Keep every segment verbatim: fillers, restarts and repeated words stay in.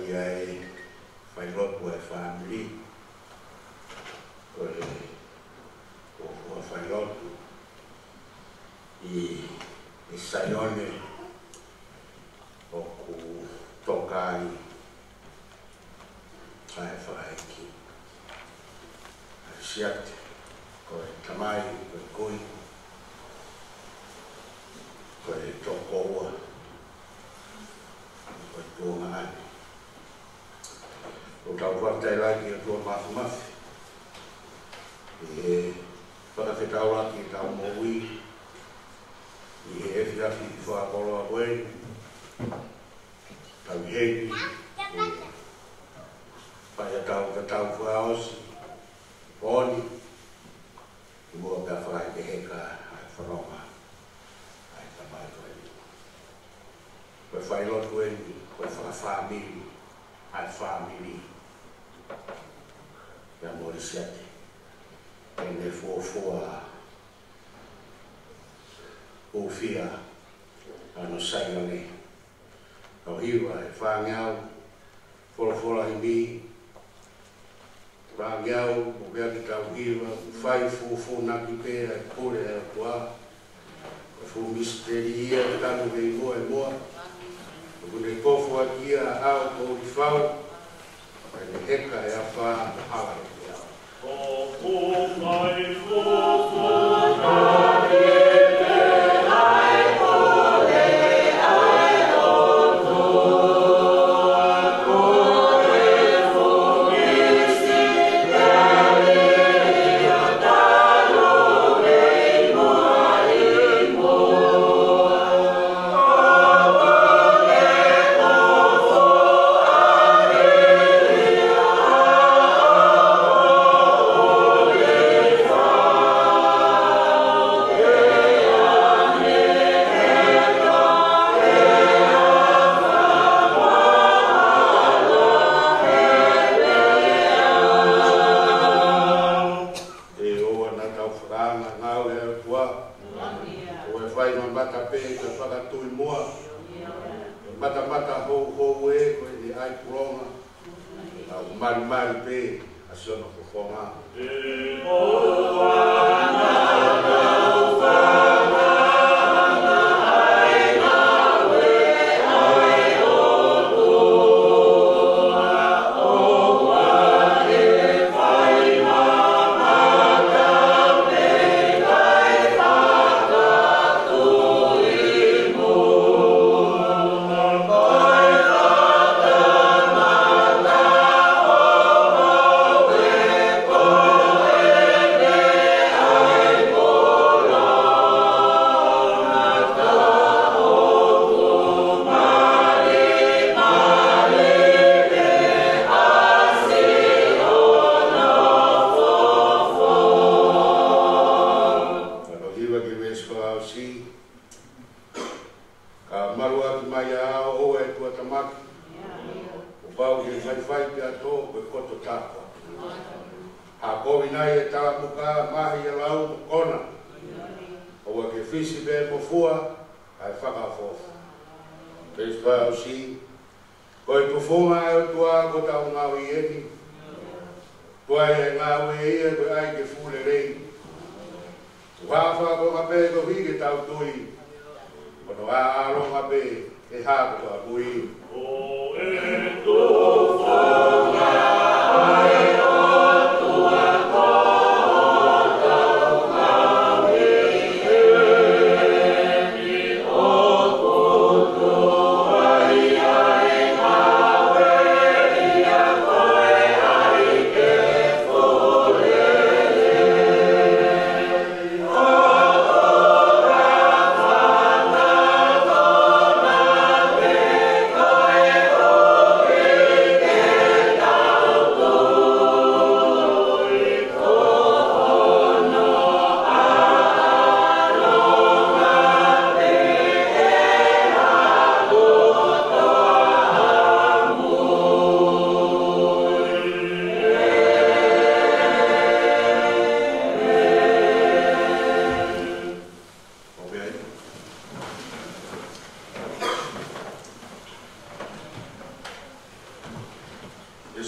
ʻA e failotu ʻa e fāmili, ko e fuofua failotu ʻi, ʻi Saione ʻoku toka ai ʻa e fakaʻeiki, ʻa Siate, ko e tamai, ko e kui, ko e tokoua, ko e tuongaʻane. ʻOku tau fakafetaʻi lahi ki he ʻOtua Māfimafi ʻi he fakafetaulaki ʻetau moʻui ʻi he efiafi fakakoloa ko eni. Tau ʻi heni ʻi he faiʻatau tatau fakaʻosi ʻo e pō ni, ʻi muʻa pea fai ke heka ʻa e fononga ʻa e tamai ko eni. Ko e failotu eni, ko e fakafāmili ʻa e fāmili ʻa Molisiate, ʻene fuofua hūfia ʻa hono Saione. Tau hiva e fāngeau, folofola himi, fāngeau, mo pea ke tau hiva, fai fufuuʻaki pē ʻa e pule ʻa e ʻOtua. Ko e fuʻu misiteli ia ʻoku tanu mei muʻa ʻi muʻa. ʻOku ne kofu ʻaki ia ʻa e ʻao ko Ulifau, ʻa ʻene heka e afā mo hala ʻi he ʻao. ʻE ʻoua naʻa tau fakaanga ngāue ʻa e ʻOtua. ʻOua ʻe fai mamata pē ka fakatui muʻa. Matamata houhou ē, ko ʻene ʻai kulonga, ʻoku malimali pē ʻa siʻono fofonga. Ka maluʻaki mai ʻa e ʻao, ʻoua ʻe tuʻatamaki. Kuo pau ke faifai pea tō, ko e koto tākoa. Hakovi nai e talamuka, mahi ʻa e lau mo kona. ʻOua ke fisi pē mo fua ʻa e fakaʻofoʻofa. Praise God, ʻosi. Ko e tufunga ʻa e ʻOtua ko ʻetau ngāue ʻi heni. Tuai ʻa e ngāue ia ko e ʻai ke fuʻu lelei. ʻOku hā fakakonga pē koeʻuhi ke tau tui. Ko hono ʻāʻālonga pē ʻe hā ko e fakapuʻi. ʻO e tufunga ʻa e ʻOtua ko hotau ngāue ʻi heni. ʻOku tuai ʻa e ngāue ia ko e ʻai ke fuʻu lelei.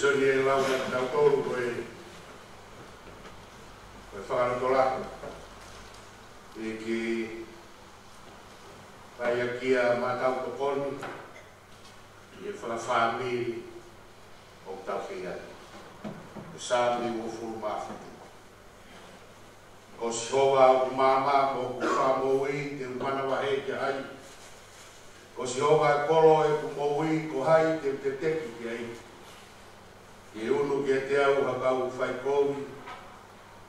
Sio ni e lau na tau tolu ko e, ko e fakalotolahi. ʻEiki, faiakia ma tau tokoni, ʻi he fakafāmili ʻoku tau kei ai. ʻI he Saame uofulu mā fitu. Ko Sihova ʻoku maama mo ʻoku fakamoʻui, te u manavahē ki ai. Ko Sihova e kolo ʻeku moʻui, ko hai te u teteki ki ai? ʻE unu kiate au ha kau faikovi,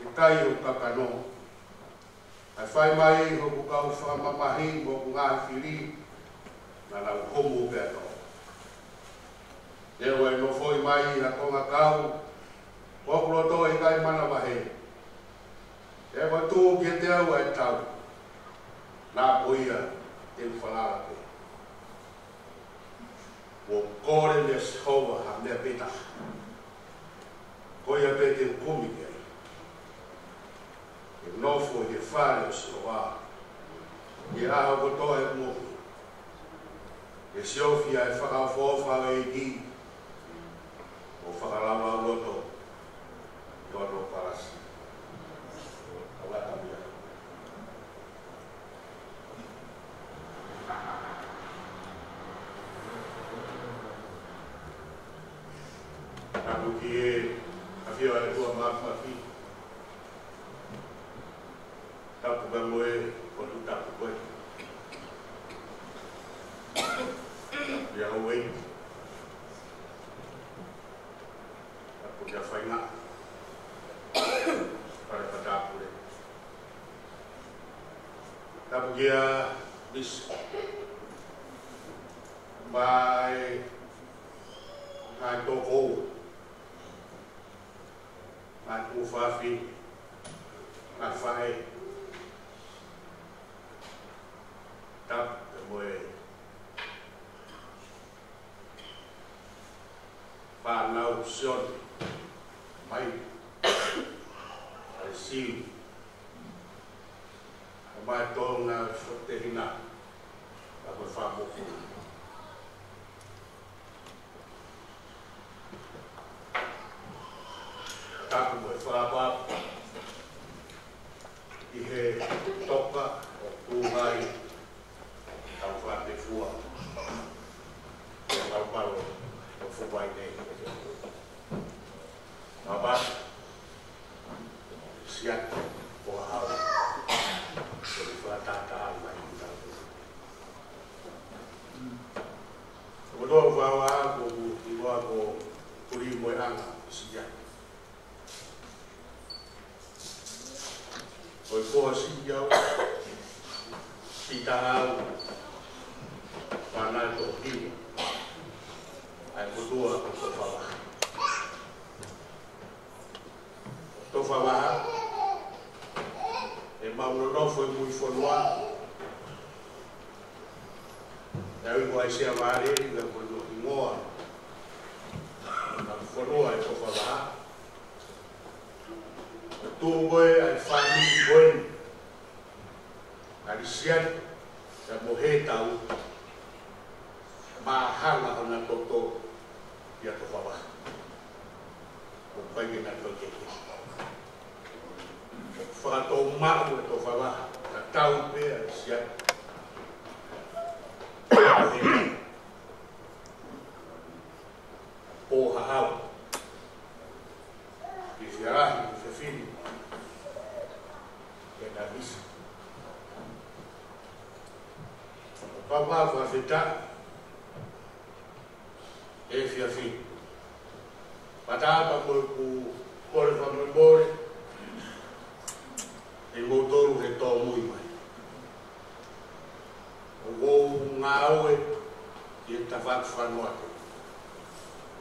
ʻe kai hoku kakano. ʻE fai mai hoku kau fakamamahi mo hoku ngaahi fili, naʻa nau humu pea tō. Neongo ʻe nofoʻi mai ha kongakau, ko hoku loto ʻe ʻikai manavahē. He ʻoku tuʻu kiate au ʻa e tau, naʻa ko ia te u falala pē. Kuo u kole meia Sihova ha meʻa pē taha, ko ia pē te u kumi ki ai. Ke nofo ʻi he fale ʻo Sihova ʻi he ʻaho kotoa ʻeku moʻui, ke siofi ʻa e fakaʻofoʻofa ʻo e ʻEiki, ʻo fakalaulauloto ʻi hono palasi. Tau lata mui ai. Tapu ki he ʻafio ʻa e ʻOtua Māfimafi. Tapu ka mo e potu tapu ko ē. Tapu ki he houʻeiki. Tapu ki he faʻahinga. Fale Fakatapule. Tapu ki he misi. Mai, mai toko. Ngaahi tuofāfine, ngaahi faʻē, tapu mo e fānau Sione, mai, ʻa e siu, mai Tonga, Fotehina, tapu e fāmili. Tapu mo e fakaʻapaʻapa ʻi he toka ʻoku tuʻu mai, tau fakatefua, ʻi he malumalu ʻo Fuvainei. Mabata, Siaki, ko au, ko e fakatātā mai ki tau. Ko tau vaoa ko ʻInoa ko Puli mo e anga Siaki. Ko e koa Siaki au, Sita au, Pana to Hiu, ʻa e kotoa ko Tofavaha. Tofavaha, ʻemau nonofo ʻi mui fonua. Naʻe ui ko ʻAisea Vāleli, ka ko hono hingoa ʻo e fonua ʻe Tofavaha. Tuʻu ko ē ʻa e fāmili ko eni, ʻa Lisiani, pea mo Hetau, māhanga hona toto ʻia Tofavaha. ʻOku ʻikai ke na toe keke. Fakatou maʻu ʻe Tofavaha, ka tau pē ʻa Lisiani. Pō hahau. Fiefia lahi, fiefia fili. Ke na misi. Papa fakafetaʻi. Efiafi. Pata apa ko ku kole fakamolemole ʻi moutolu he tōmui mai. ʻOku ou ngāue ʻi he tafaʻaki fānau ake.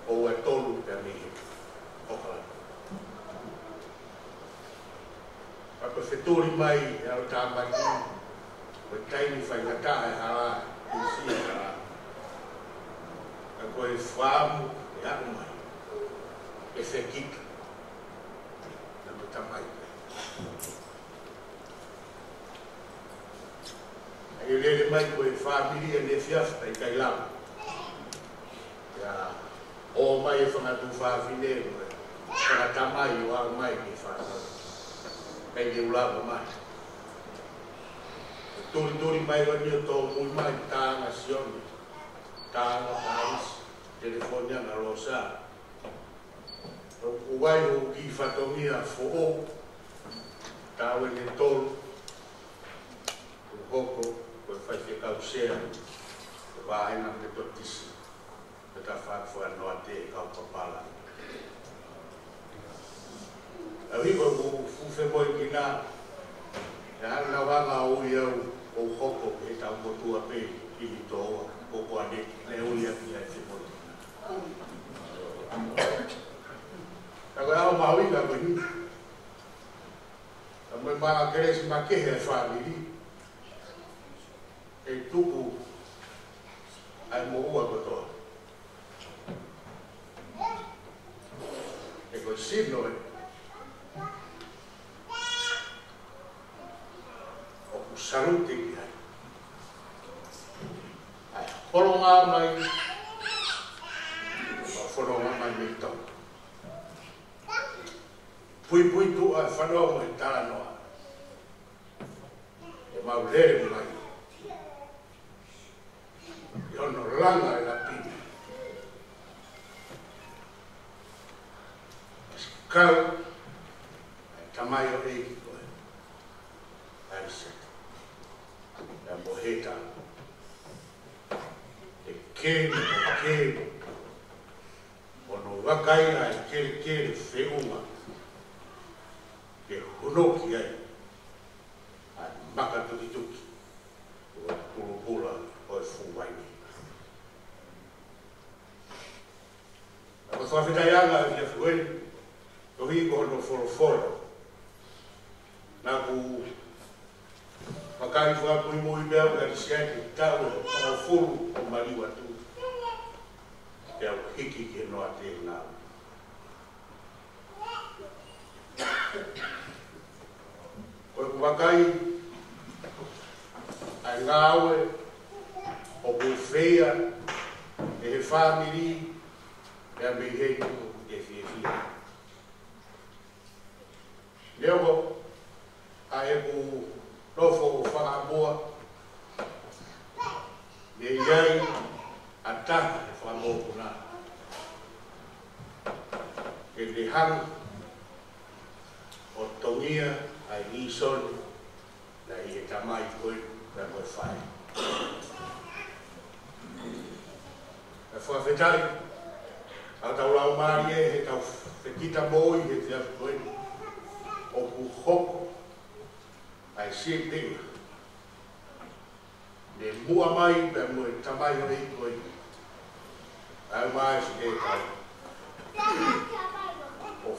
ʻOku ou ʻe tolu pea mei he ʻOkalani. Ka ko e fetuli mai ʻe au tāmaki, ko e taimi faingataʻa e hala, ʻi si e hala. Ka ko e faamu ʻe aʻu mai, ʻe fekita. Na ko e tamai pē. ʻE lele mai ko e fāmili ʻe ne fiafi ʻikai lava. Ia, ʻo mai e fanga tuofāfine, fanga tamai ʻo aʻu mai ki he fānau. Kae ke u lava mai. Tulituli mai ko eni ʻo tōmui mai, tānga Sione, tānga Tāvisi, telefoni ʻa Losa. ʻOku ʻi ai hoku kiʻi fatongia foʻou, taʻu ʻe tolu, ʻoku hoko ko e faifekau sea ʻo e vāhenga Metotisi, ko e tafaʻaki fakanoate kau papala. ʻAuhi ko ʻeku fuʻu femoʻuekina, ʻe hanga ʻo hanga ʻo ui au ʻo hoko ko e tau motuʻa pē ʻi he toa, ko ko ane, ne ui ʻaki ʻa e femoʻuekina. Ka ko e ʻaho mahuʻinga ko eni. Ka mo e maʻa kelesi makehe ʻa e fāmili, ʻe tuku ʻa e moʻua kotoa. He ko e sino ē, ʻoku salute ki ai. ʻA e holonga mai, ʻa e holonga mai mei Tonga. Puipuituʻa e fanongo he talanoa. ʻE mau lele mai ʻi hono langa e lapi ni. Kau e tamaioʻeiki ko ē, ʻAisake, ʻa mo Heta. ʻE keli, ʻe keli. Hono vakai ʻa e kelekele feʻunga ke hunoki ai ʻa e maka tukituki ʻo e pulupula ʻo e fuʻu vaine. Naʻa ko e fakafetaʻiʻanga ʻa e efiafi ko eni, koeʻuhi ko hono folofola. Naʻa ku vakai fakamuimui pē au kia Lisiate, taʻu ʻe hongofulu ʻo maliu atu, pea u hiki ki he noa te nau. Ko ʻeku vakai ʻa e ngāue ʻoku feia ʻe he fāmili, pea mei he tuku ʻoku te fiefia. Neongo ʻa ʻeku nofo ʻo fakamuʻa, ne ʻi ai ʻa taha he fanga mokopuna ke ne hanga ʻo tongia ʻa e lēsoni naʻe ʻi he tamai ko ē, pea mo e faʻē. ʻE fakafetaʻi, ʻa hotau laumālie he tau fekita moʻui he efiafi ko eni. ʻOku hoko ʻa e sīpinga ne muʻa mai pea mo e tamaioʻeiki ko ē. ʻAi mai si ke tau ʻo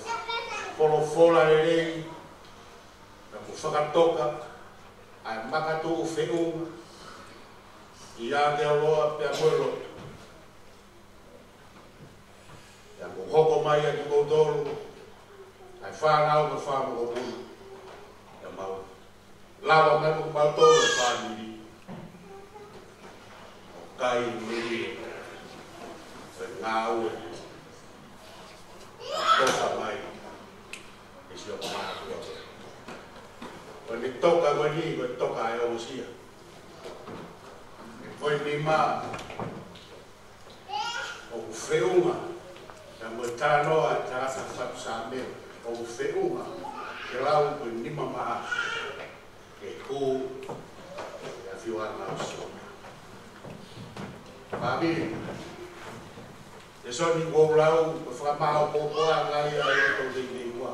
folofola lelei, pea mo fakatoka ʻa e makatuʻu feʻunga ʻi Aotearoa pea mo e lotu. Pea mo hoko mai ʻa kimoutolu, ʻa e fānau mo e fanga mokopuna. Pea mau lava mai mo kimautolu ʻa e fāmili ʻo kai melie ʻo e ngāue. Toka mai ʻe Siʻoka Mātuʻa. Ko ʻene toka ko eni, ko e toka ʻe ongosia. Ko e nima ʻoku feʻunga, pea mo e talanoa ʻa e tangata fatu Sāme, ʻoku feʻunga ke lau ko e nima maʻa ke hū ʻa e ʻAfiona ʻo Sione. Fāmili, ʻe Sione, ʻoku ou lau ko e fakamāʻopoʻopo ʻa e ngaahi ʻa e tau tei nei ua.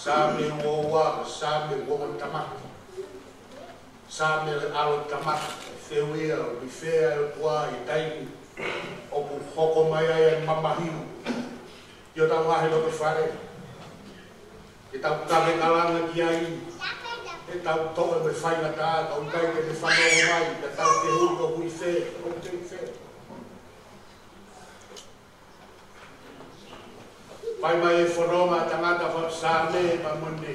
Sāme ua ua, Sāme ua ua tamaki. Sāme ʻa e ʻalotamaki, fehuʻia ʻoku ʻi fē ʻa e ʻOtua ʻi he taimi ʻoku hoko mai ai ʻa e mamahi ʻi hotau ngaahi loto fale. Ke tau kave kalanga ki ai, ke tau toʻo e faingataʻa, tau kai ke ne fanongo mai, ke tau fehuʻi ʻoku ʻi fē, ʻoku ʻi fē. Fai mai e fononga ʻa e tangata fatu Sāme pea mo ʻene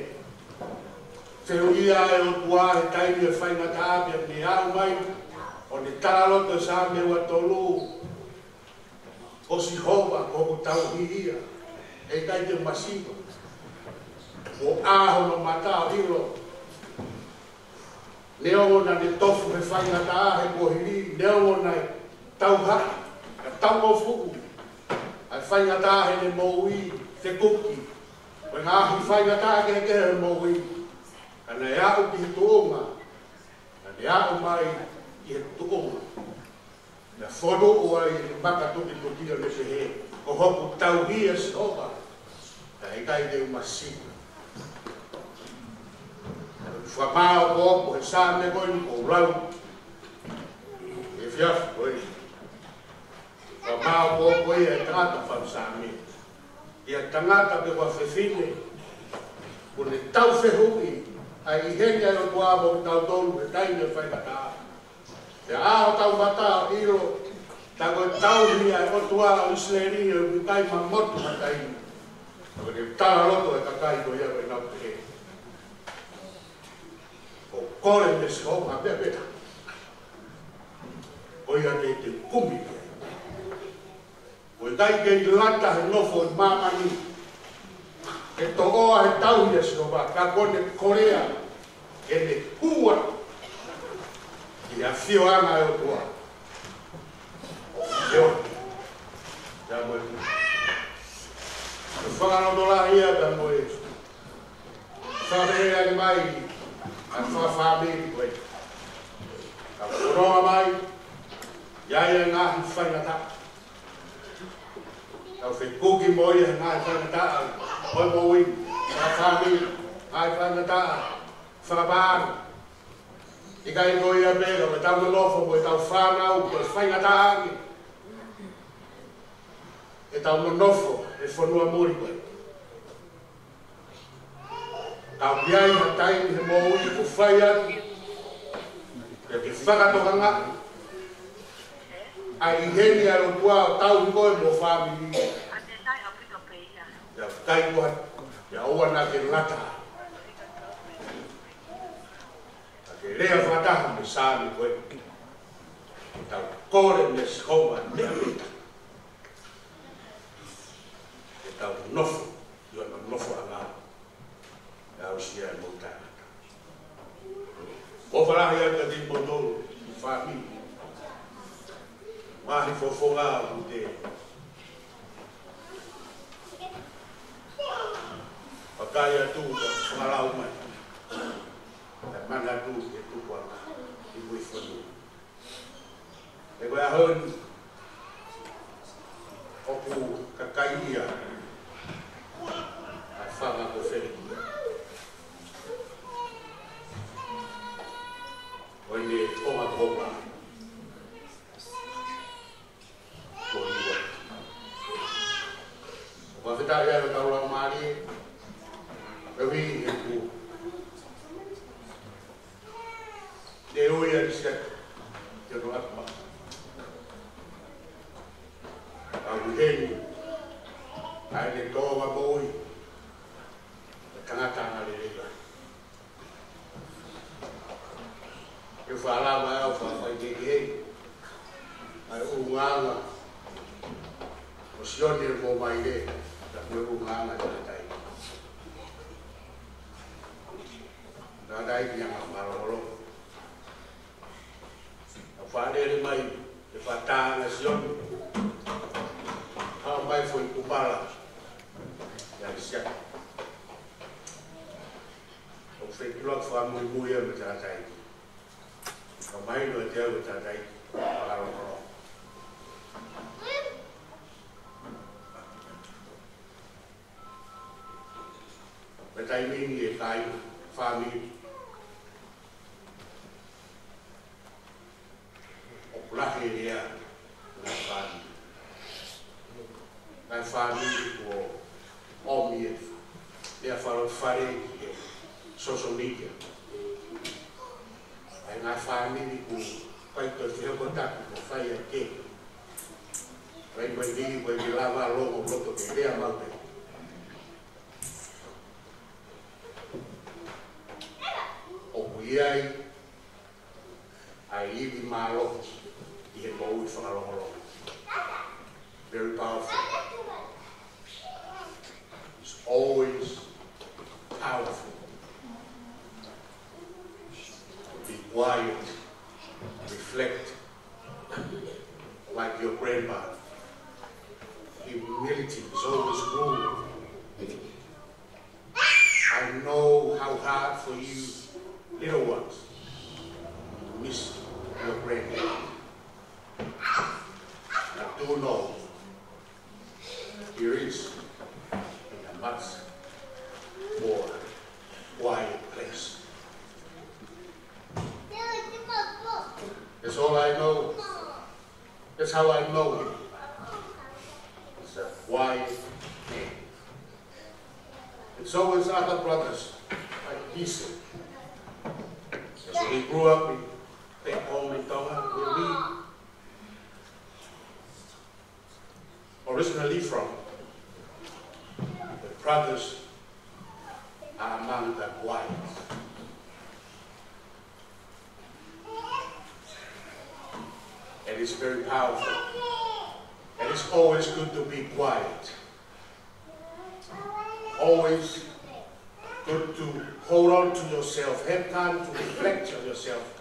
fehuʻia ʻa e ʻOtua he taimi ʻo e faingataʻa pea ne aʻu mai ʻo ne talaloto Sāme ua tolu. ʻo Sihova ko hoku tauhi ia, ʻe ʻikai te u masiva. Kuo ʻā hono mata ʻo ʻilo, neongo naʻa ne tofu he faingataʻa he kuohili, neongo naʻe tauhaʻi, ka tauʻofuʻu ʻa e faingataʻa heʻene moʻui, fekuki ʻa e ngaahi faingataʻa kehekehe he moʻui. Ka naʻe aʻu ki he tuʻunga, naʻa ne aʻu mai ki he tuʻunga naʻe fonu ai ʻene maka tukituki ʻo ne pehē, ko hoku tauhi ʻa Sihova, ʻe ʻikai te u masiva. Fakamāʻopoʻopo he Saame ko eni kuo lau he efiafi ko eni. Fakamāʻopoʻopo ia ʻe he tangata fakasaame, ʻa e tangata pe ko e fefine kuo ne taufehuʻi ʻa e ʻi heni ʻa e ʻOtua mo kitautolu he taimi ʻo e faingataʻa. Pea ʻā hotau mata ʻo ʻilo, tā ko e tauhi ʻa e ʻOtua ʻo ʻIsileli ʻoku ʻikai mamotu ha taimi. Tā ko e talaloto ʻa e kakai ko ia ko ʻenau pehē, ʻoku kole mei Sihova ha meʻa pē taha, ko ia te te kumi pē. ʻOku ʻikai ke ne lata he nofo ʻi māmani, ke toʻoa he tauhi ʻa Sihova, ka kuo ne kolea ke ne hū atu ki he ʻafioʻanga ʻo e ʻOtua. ʻIo. Ia mo e, ʻo fakalotolahi ia, ia mo e, fakameʻa mai ʻa e fakafāmili ko ē. Ka ko e noa mai ia ʻi he ngaahi faingataʻa, tau fekuki mo ia he ngaahi faingataʻa ʻo e moʻui, fakafāmili, ngaahi faingataʻa fakapaʻanga. ʻIkai ko ia pē, ka ko ʻetau nonofo mo ʻetau fānau, ko e faingataʻa ange ʻetau nonofo he fonua muli ko ē. Ka ʻoku ʻi ai ha taimi he moʻui ʻoku fai atu pea ke fakatokangaʻi ʻa e ʻi heni ʻa e ʻOtua ʻo tauhi koe mo e fāmili. Pea ʻikai ko ha, pea ʻoua naʻa ke lata, ka ke lea fakataha mo e Saame ko ē, ke tau kole mei Sihova ha meʻa pē taha, ke tau nofo ʻi hono nofoʻanga, ʻe aʻusia ʻe he moʻui taʻengata. ʻOfa lahi atu kiate kimoutolu, ki he fāmili, ngaahi fofonga ʻoku te vakai atu, ka fakalau mai ʻa e manatu ki he tupuʻanga ʻi muʻa ʻi he fonua. He ko e ʻaho ni ʻoku kakai ia ʻa e fanga ko Feliki, ʻo ne konga ko Hopa ko Iwa. ʻOku fakafetaʻi ai hotau laumālie, koeʻuhi he kuo ne ui ʻa ʻIliseli ki hono ʻapi maka. Ka ʻoku ʻi heni ʻa ʻene tōʻonga moʻui, ʻa e tangata angalelei lahi. ʻE fakalava ʻa e ʻofa fai ke ke hei ʻa e ʻulungaanga ʻo Sione mo Maile, ka ko e ʻulungaanga ʻa e tangataʻeiki. Tangataʻeiki anga mālōlō. ʻA e fakalele mai, ʻe fakatānaki ʻa Sione, haʻu mai foʻi kumala ʻia ʻIliseli. ʻOku fekilok fakamuimui ia mo e tangataʻeiki. Ka mahino ʻe te au e tangataʻeiki fakalongolongo. Mo e taimi ni ʻe kāinga, fāmili, ʻoku lahi e lea ngaahi fāmili. Ngaahi fāmili kuo ʻomi e lea fakalotofale ki he social media. ʻA e ngaahi fāmili kuo fai ko e fehokotaki mo fai ake. Fai mai ni, ko e lava longo loto ke lea maʻu pē. ʻOku ʻi ai ʻa e ivi mālohi ʻi he moʻui fakalongolongo. Very powerful. Humility is always rule. I know how hard for you little ones to miss your grandparents. I do know he is in a much more quiet place. That's all I know. That's how I know him. He's a quiet man. And so is other brothers like Lisa. As we grew up in, back home in Tonga, where we originally from, the brothers are among the quiet. And it's very powerful. And it's always good to be quiet. Always good to hold on to yourself. Have time to reflect on yourself.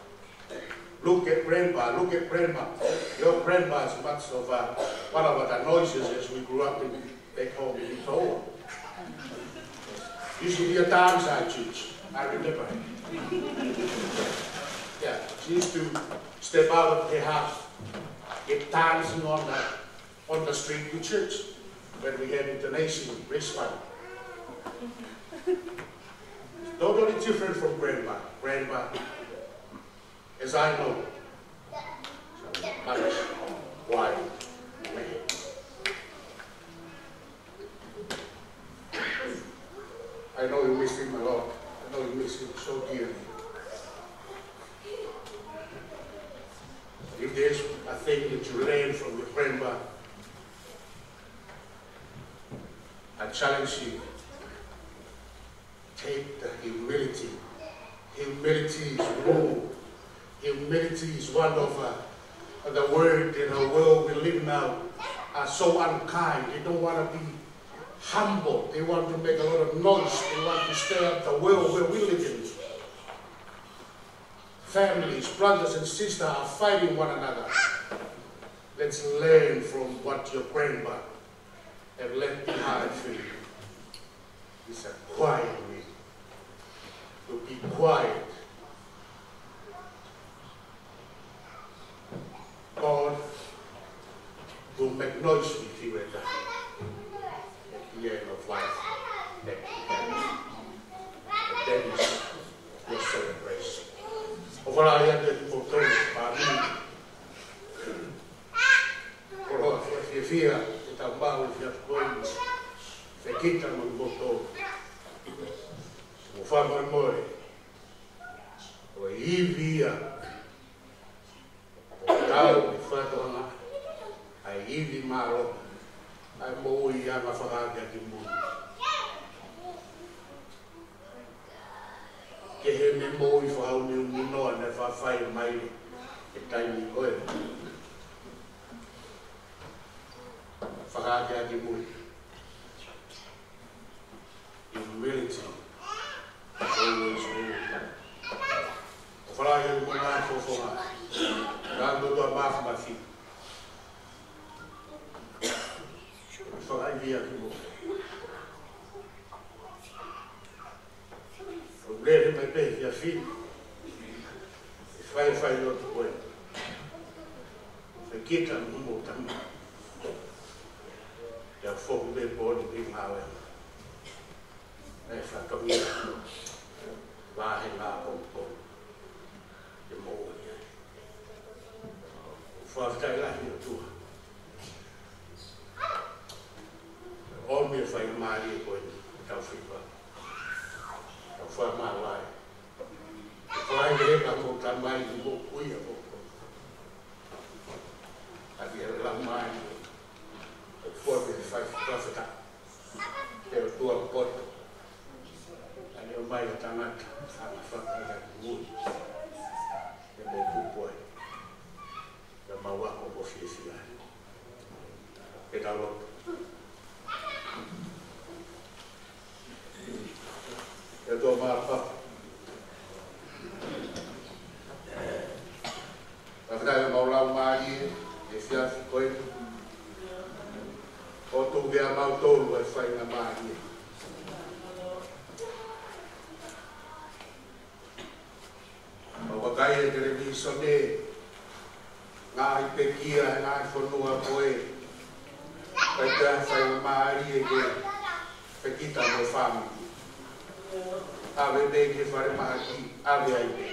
Look at grandpa, look at grandma. Your grandma is much of a, one of the noises as we grew up in, back home in Tonga. Used to be a dance at church. I remember. Yeah, she used to step out of her house, get dancing on the, on the street to church when we had international race fund. Totally different from grandpa. Grandpa, as I know, much quiet man. I know you miss him a lot. I know you miss him so dearly. If there's a thing that you learn from your grandpa, I challenge you. Take the humility. Humility is rule. Humility is one of uh, the word in the world we live now are so unkind. They don't want to be humble. They want to make a lot of noise. They want to stir up the world where we live in. Families, brothers and sisters are fighting one another. Let's learn from what your grandpa have left behind for you. It's a quiet man. To be quiet. God will make noise with you at the, at the end of life. That, that is your celebration. ʻOfa lahi atu kiate kimoutolu, pāmi. Koloa fiefia, ke tau maʻu e efiafi ko eni. Fekita mo kimoutolu. Mo fakamolemole. ʻO e ivi ia. ʻO tau ʻi he fakatoanga. ʻA e ivi mālohi. ʻA e moʻui anga fakaakeake mui. Kehe mei he moʻui fakaʻumiʻumi noa naʻe faʻa fai mai he taimi ko ē. Fakaakeake mui. Humility. Always rule. ʻOfa lahi atu mo e ngaahi fofonga. Ka mo tua mafimafi. Fakaivia kimoutolu. ʻO lele mai pē he efiafi ni. Fai, fai lotu ko ē. Fekita mo homou tamai. Te u foki pē pooni ki he ngāue. Naʻe fatongia. Vāhenga poupou. Te mou ia. Fakafetaʻi lahi ʻOtua. ʻOmi e faingamālie ko eni, tau fipa. Tau fakamālō ai. Fai e ka mo tamai mo kuia mo. ʻAki e lamai. Fua me fai fakafetaʻi. Te ʻOtua poto. ʻAni ʻomai e tangata, anga fakaʻakiʻakimui. Te mou kupu ai. Ka mau ako mo fiefia. Ke tau lotu. ʻE ʻOtua māʻoniʻoni. Fakafetaʻi ʻemau laumālie, he efiafi ko eni. ʻO pea mautolu ʻa e faingamālie. Mau vakai ʻa e televīsone, ngaahi pekia, ngaahi fonua ko ē. ʻIkai ke ʻi ai ha faingamālie ke fekita mo e fāmili. ʻAve pē ki he falemahaki, ʻave ai pē.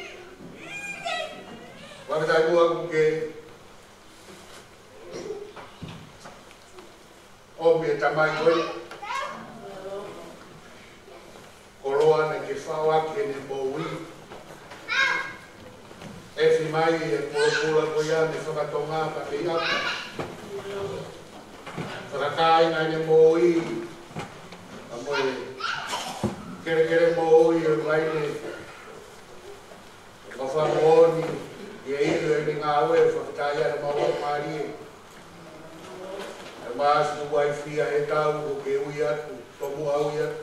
Fakafetaʻi muʻa ʻoku ke ʻomi e tamai ko ē, koloa naʻe ke faʻo ʻaki ʻene moʻui. ʻEfi mai e pulopula ko ia mei fakatonga pea mei ʻapi. Fakakāinga ʻene moʻui, ʻa mo e kelekele moʻui ʻo e vaine. Mau fakamoʻoni ʻi he ʻilo ʻene ngāue, fakafetaʻi ʻa e mau laumālie. ʻE maʻu ʻa e uaifia he tau ʻoku ke ui atu, tomuʻa ui atu.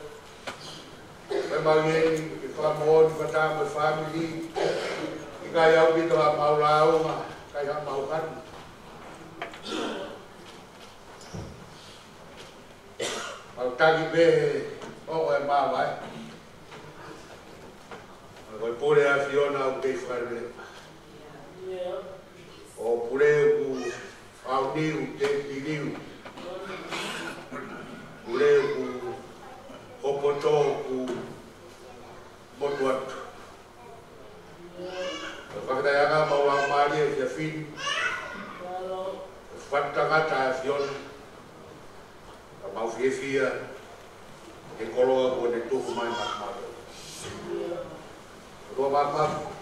ʻE mau ʻi heni ke fakamoʻoni fakataha mo e fāmili. ʻIkai ʻaupito ʻa mau lāunga, ʻikai ha mau kanu. Mau taki pē he ʻoku ʻi ai e māvae. Ko e pule ʻa e ʻAfiona ʻoku kei fakalele. ʻO pule ʻoku ʻaoniu, kei piliu. Pule ʻoku hopo tō, ʻoku motu atu. Fakataha ʻa e mau laumālie he efiafi ni. Fakatangata ʻa e ʻAfiona. Ka mau fiefia he koloa kuo ne tuku mai maʻa kimautolu. Koloa maʻa kimautolu.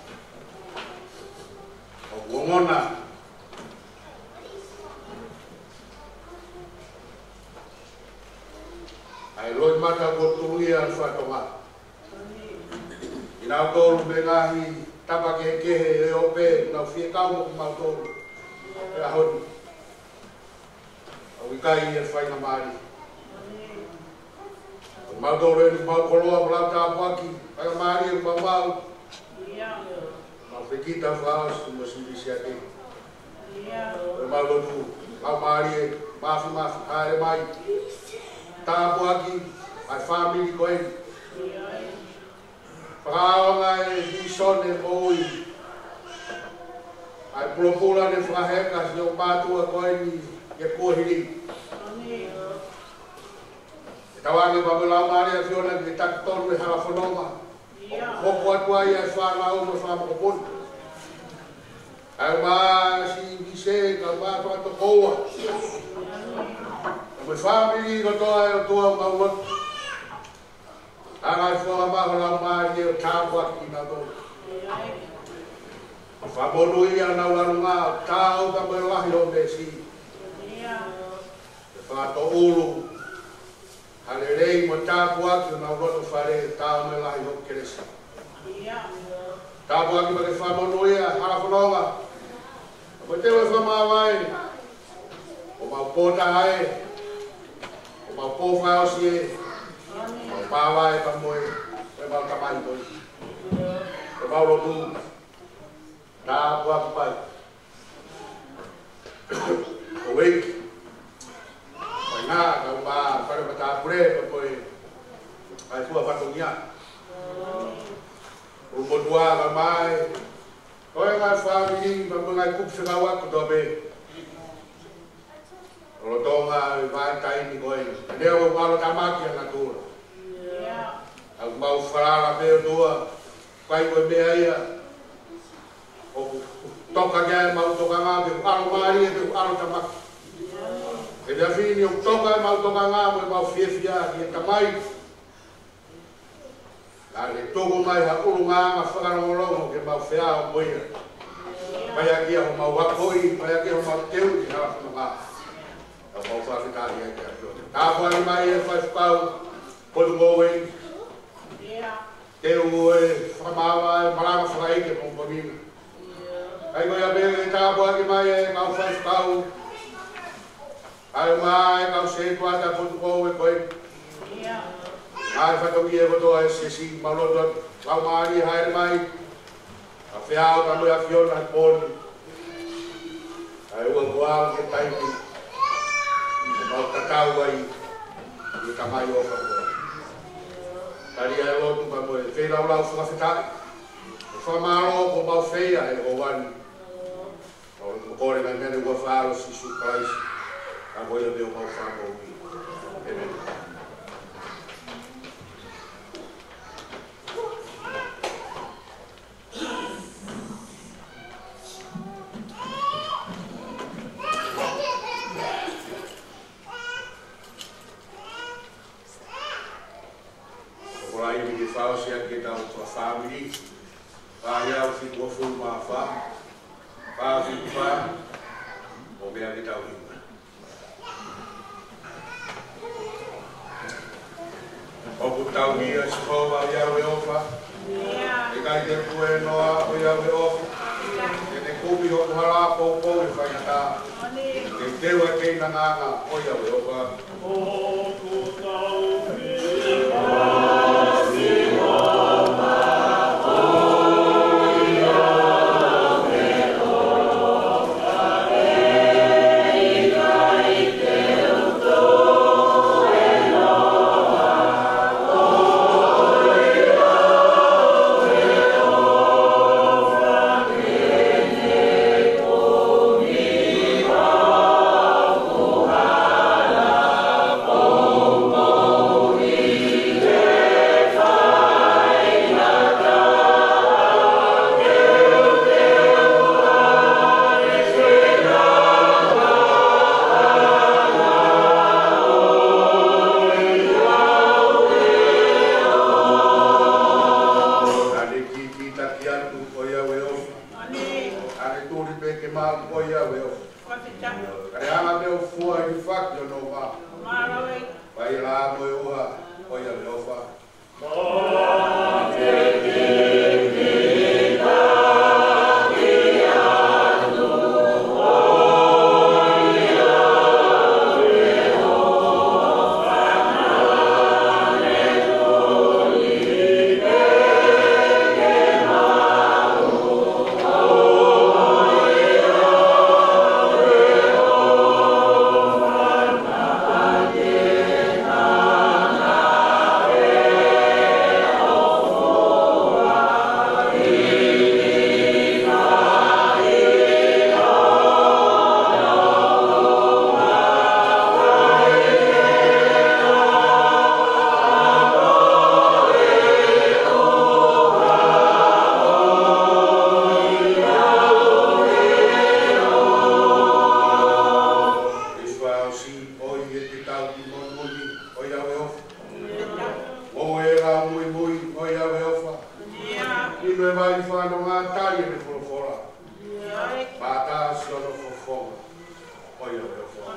ʻOku ongona ʻa e loʻimata kuo tuli ʻa e fatongia. ʻI nautolu mei he ngaahi tapa kehekehe ʻo e ʻope, nau fie kau mo kimautolu he ʻaho ni. ʻOku ʻikai ʻi ai ha faingamālie. Ko kimautolu eni, mau koloa, mau lau tāpuaki, faingamālie, mau mau. Mau fekita fakaʻosi mo Sivisiake. Ko e mau lotu, Laumālie Māfimafi, haere mai. Tāpuaki ʻa e fāmili ko eni. Fakaʻaonga e vīsone moʻui ʻa e pulopula ne fakaheka siʻo mātuʻa ko eni ʻi he kuohili. ʻE tauange pea mo e Laumālie ʻo e ʻAfiona ke taki tonu e hala fononga. Hoko atu ai ʻa e fānau mo e fanga mokopuna. ʻA e ʻumaʻā Sivisiake, kae ʻumaʻā Fakatokoua. Mo e fāmili kotoa, ʻe ʻOtua, mau lotu. Hanga ʻe he foha maʻa ho Laumālie ʻo tāpuakiʻi kinautolu. Fakamonūʻia honau ʻalunga, ʻo taau pea mo e lahi hoʻo meesi. ʻE fakatoʻulu ha lelei mo e tāpuaki honau loto fale, taau mo e lahi hoʻo kelesi. Tāpuaki pea ke fakamonūʻia hala fononga. Ko e teu e fakamāvae, ʻoku mau pō taha ē, ʻoku mau pō fakaʻosi ē, ʻoku mau māvae pea mo e, ʻoku mau tamai ko ē. ʻOku mau lotu, tāpuaki mai ʻa e ʻEiki. Mai na, kae ʻumaʻā e fale matāpule, pea mo e ngaahi fua fatongia. ʻUlumotuʻa, kae ʻumaʻā e ko e ngaahi fāmili, pea mo e ngaahi kupu fekauʻaki kotoa pē. ʻO lolotonga e vahaʻa taimi ko eni. Neongo ʻoku ʻalotamaki ʻa natula. ʻOku mau falala pē ʻOtua, ʻikai ko e meʻa ia ʻoku toka ki ai ʻemau tokanga, pe ʻoku ʻalomālie, pe ʻoku ʻalotamaki. He efiafi ni ʻoku toka ʻemau tokanga mo ʻemau fiefia ki he Tamai. Naʻa ne tuku mai ha ʻulungaanga fakalongolongo ke mau feʻao mo ia. Pea ʻi ai ʻa homau akoʻi, pea ʻi ai ʻa homau teuʻi hala fononga. Ka mau fakafetaʻi ai ki he ʻAfiona. Tāpuaki mai e faifekau potungāue. Teu e fakamaama e malanga fakaʻeiki mo Bonina. ʻIkai ko ia pē, ʻe tāpuaki mai e kau faifekau. Kae ʻumaʻā e kau sētuata potungāue ko ē. Ngaahi fatongia kotoa e siasi, mau lotu atu, Laumālie haere mai. Kae feʻao pea mo e ʻAfiona he pō ni. Kae ʻoua kuo aʻu ki he taimi ʻe mau tatau ai ʻi he Tamai ʻofa ko ē. Tali ʻa e lotu pea mo e feilaulau fakafetaʻi. ʻOku fakamālō kuo mau feia he ʻaho ni. Mau lotu mo kole mai mei he huafa ʻo Sīsū Kalaisi. Ka ko ia pē ʻoku mau fakamoʻui. ʻĒmeni. Tokolahi ke fakaʻosi ʻaki ʻetau fakafāmili. Fā hiva fitu fā, fā fitu fā, ʻo meʻa ke tau hiva. ʻOku tauhi ʻa Sihova ʻa e ʻOfa. ʻIkai te u tuēnoa ʻo ʻiate ia ʻa e ʻOfa. Te ne kumi hoku hala poupou ʻi he faingataʻa. Te u teu ʻa e keinangaanga ʻo ʻiate ia ʻa e ʻOfa. Ka ne kikitaki atu ʻo ʻiate ia ʻa e ʻOfa. ʻAne. ʻAne tuli pē ke maʻu ʻo ʻiate ia ʻa e ʻOfa. Ka ne hanga pē ʻo fua ʻi he faki ʻo noa. Fai ʻa e lā mo e ʻuha ʻo ʻiate ia ʻa e ʻOfa. ʻOi, ʻoku tau ki monumoni ʻo ʻiate ia ʻa e ʻOfa. ʻO e lau muimui ʻo ʻiate ia ʻa e ʻOfa. ʻI he vai fanongo, tali ʻene folofola. Pea tasi hono fofonga ʻo ʻiate ia ʻa e ʻOfa.